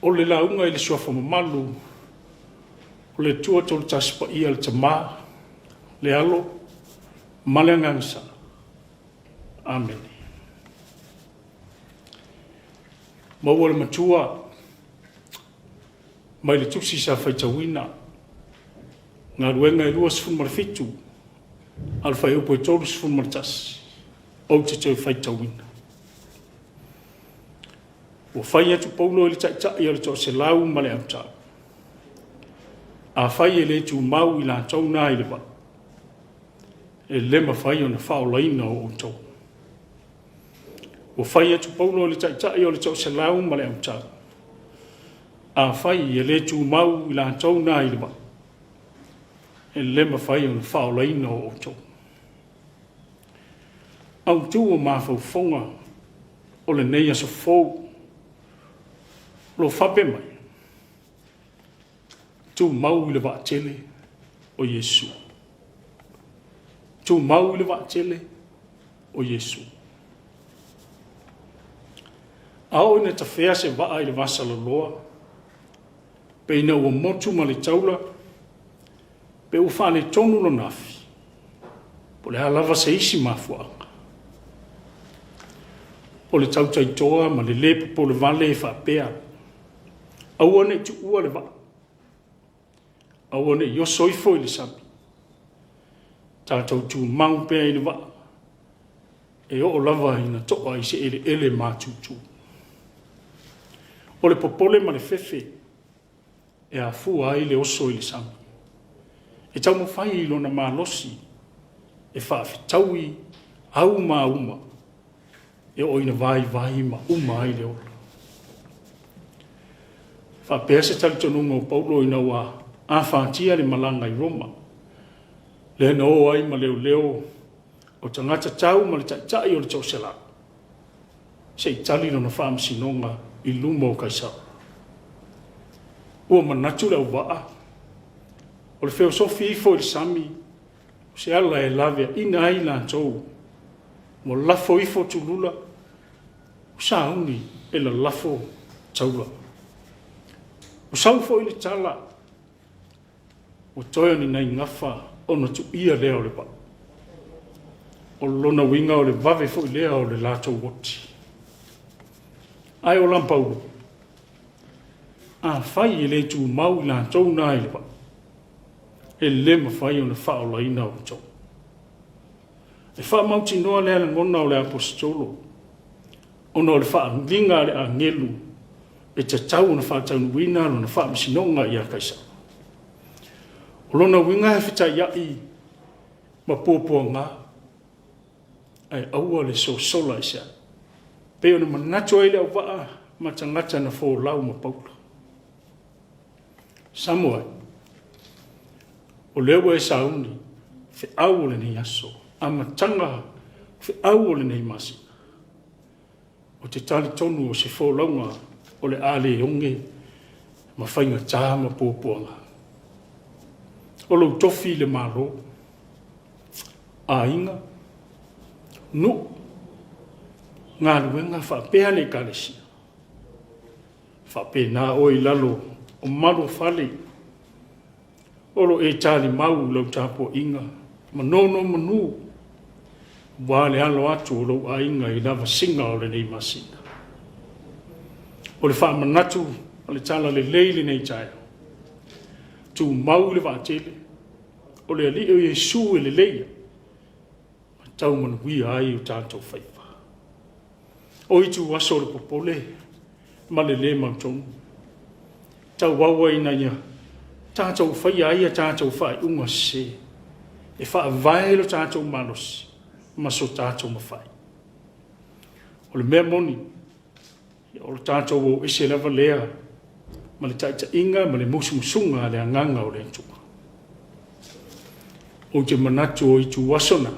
O le lauga i le Suafa Mamalu o le Atua Toolotasi Paia, le Tama, le Alo ma le Agaga Sa. Amene. Maua le Matua mai le tusi sa faitauina, Galuega e 27, a o le fuaiupu e 31, ou te toe faitauina. Ua fai atu Paulo i le taitai o le toaselau ma le autao, Afai e le tumau i latou na i le vaa, e le mafai ona faaolaina o outou. Ua fai atu Paulo i le taitai o le toaselau ma le autao, Afai e le tumau i latou na i le vaa, e le mafai ona faaolaina o outou. Autu o mafaufauga o lenei aso fou, o lo o faapea mai, tumau i le vaatele o Iesu. Tumau i le vaatele o Iesu. A oo ina tafea se vaa i le vasaloloa, pe ina ua motu ma le taula, pe ua faaletonu lona afi, po o le a lava se isi mafuaaga, o le tautaitoa ma le lē popole vale e faapea, aua ne i tuua le vaa, aua ne i oso ifo i le sami, tatou tumau pea i le vaa, e oo lava ina to'a i se eleele matutu. O le popole ma le fefe e afua ai le oso i le sami, e taumafai i lona malosi e faafetaui au ma auma e oo ina vaivai ma uma ai le ola. Faapea se talitonuga o Paulo ina ua afatia le malaga i Roma, lea na o ai ma leoleo o tagata tau ma le taitai o le toaselau, se i tali lona faamasinoga i luma o Kaisara. Ua manatu le auvaa, o le feosofi ifo i le sami, o se ala e laveaina ai latou, ua lafo ifo tulula, ua sauni e lalafo taula. Ua sau foi le tala, ua toe o ni nai gafa ona tuia lea o le vaa. O lona uiga o le vave foi lea o le latou oti. Ae o la Paulo, afai e le tumau i latou na i le vaa, e le mafai ona faaolaina outou. E faamautinoa lea lagona o le aposetolo, ona o le faaaliga a le agelu e tatau ona faataunuuina lona faamasinoga ia Kaisara. O lona uiga e fetaiai ma puapuaga, ae aua le sosola ese ai, pei ona manatu ai le auvaa ma tagata na folau ma Paulo. Samoa e, o lea ua e sauni feau o lenei aso, amataga feau o lenei masina. Ou te talitonu o se folauga o le a le oge ma faigata ma puapuaga. O lou tofi i le Malo, aiga, nuu, galuega faapea le Ekalesia, faapena oe i lalo o malu o fale, O lo o e talimau i lau tapuaiga ma nonomanu aua le alo atu o lou aiga i lavasiga o lenei masina. O le faamanatu o le tala lelei lenei taeao, tumau i le vaatele, o le Alii o Iesu e leleia ma tau manuia ai o tatou faiva. O ituaso o le popole ma le lē mautonu, tauau ai ina ia tatou faia ai a tatou faaiuga sese e faavae lo tatou malosi ma so tatou mafai. O le mea moni, o le tatou o ese lava lea ma le taitaiga ma le musumusuga a le Agaga o le Atua. Ou te manatu o ituaso na,